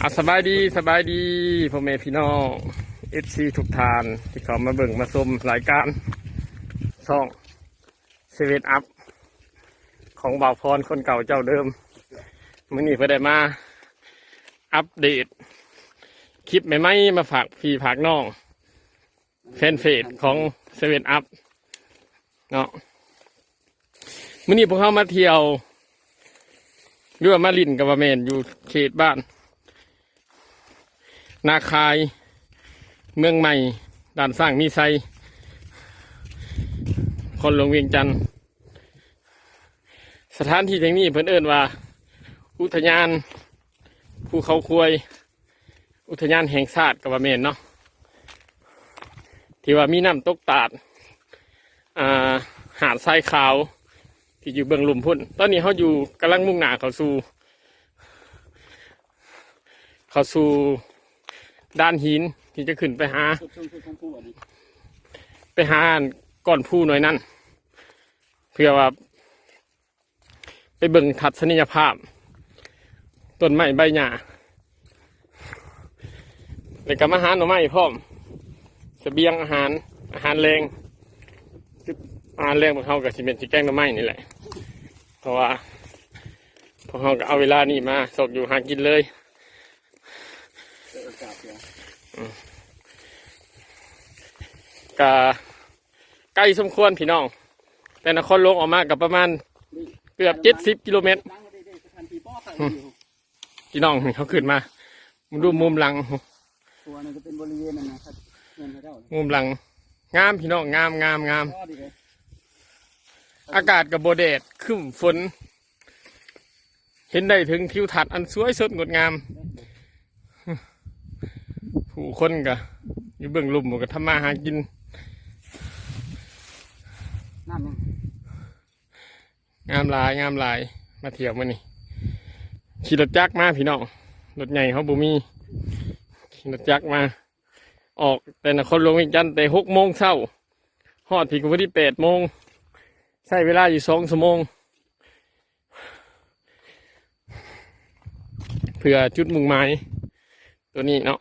ອາ ສະບາຍດີ ສະບາຍດີພໍ່ແມ່ພີ່ນ້ອງ ເອັຟຊີ ທຸກທ່ານ ທີ່ເຂົ້າມາເບິ່ງມາຊົມລາຍການຊ່ອງເຊເວັນອັບ ຂອງບ່າວພອນຄົນເກົ່າເຈົ້າເດີມ. ມື້ນີ້ເພິ່ນໄດ້ມາອັບເດດຄລິບໃໝ່ໆ ມາຝາກພີ່ຝາກນ້ອງ ແຟນເພຈຂອງເຊເວັນອັບເນາະ. ມື້ນີ້ພວກເຮົາມາທ່ຽວ ຫຼືວ່າມາຫຼິ້ນກໍວ່າແມ່ນ ຢູ່ເຂດບ້ານນາຄາຍ ເມືອງໃໝ່ ດ່ານຊ້າງມີໄຊ ນະຄອນຫຼວງວຽງຈັນ. ສະຖານທີ່ແຫ່ງນີ້ເພິ່ນເອີ້ນວ່າ ອຸທະຍານພູເຂົາຄວາຍ ອຸທະຍານແຫ່ງຊາດກໍວ່າແມ່ນເນາະ ທີ່ວ່າມີນ້ຳຕົກຕາດ ອ່າ ຫາດຊາຍຂາວ ທີ່ຢູ່ເບື້ອງລຸ່ມພຸ້ນ. ຕອນນີ້ເຮົາຢູ່ ກຳລັງມຸ່ງໜ້າເຂົ້າສູ່ ເຂົ້າສູ່ດານຫີນ ທີ່ຈະຂຶ້ນໄປຫາ ໄປຫາກ້ອນພູໜ່ວຍນັ້ນ ເພື່ອວ່າ ໄປເບິ່ງທັດສະນີຍະພາບ ຕົ້ນໄມ້ໃບຫຍ້າ ແລ້ວກໍມາຫາໜໍ່ໄມ້ພ້ອມ ສະບຽງອາຫານ ອາຫານແລງ ອາຫານແລງພວກເຮົາກໍຊິແມ່ນຊິແກງໜໍ່ໄມ້ນີ້ແຫຼະ ເພາະວ່າພວກເຮົາກໍເອົາເວລານີ້ມາຊອກຢູ່ຫາກິນເລີຍ. ອືມ ກະ ໄກສົມຄວນພີ່ນ້ອງ ແຕ່ນະຄອນຫຼວງອອກມາກໍປະມານເກືອບເຈັດສິບກິໂລແມັດ. ອືມ ພີ່ນ້ອງ ເຮົາຂຶ້ນມາ ມາດູມຸມຫຼັງ ຕົວນັ້ນຈະເປັນບໍລິເວນນັ້ນນະ ເຮືອນເຂົາເຈົ້າ ມຸມຫຼັງ ງາມພີ່ນ້ອງ ງາມ ງາມ ງາມ ອາກາດກໍບໍ່ແດດ ຄຶ້ມຝົນ ເຫັນໄດ້ເຖິງທິວທັດອັນສວຍສົດງົດງາມ. ຜູ້ຄົນກໍຢູ່ເບື້ອງລຸ່ມກໍທຳມາຫາກິນ. ນ້ຳຍັງ ງາມຫຼາຍ ງາມຫຼາຍ ມາທ່ຽວມື້ນີ້ ຂີ່ລົດຈັກມາພີ່ນ້ອງ ລົດໃຫຍ່ເຮົາບໍ່ມີ ຂີ່ລົດຈັກມາ ອອກແຕ່ນະຄອນຫຼວງວຽງຈັນແຕ່ຫົກໂມງເຊົ້າ ຮອດພີ້ກໍພໍດີແປດໂມງ ໃຊ້ເວລາຢູ່ສອງຊົ່ວໂມງ ເພື່ອຈຸດມຸ່ງໝາຍຕົວນີ້ເນາະ.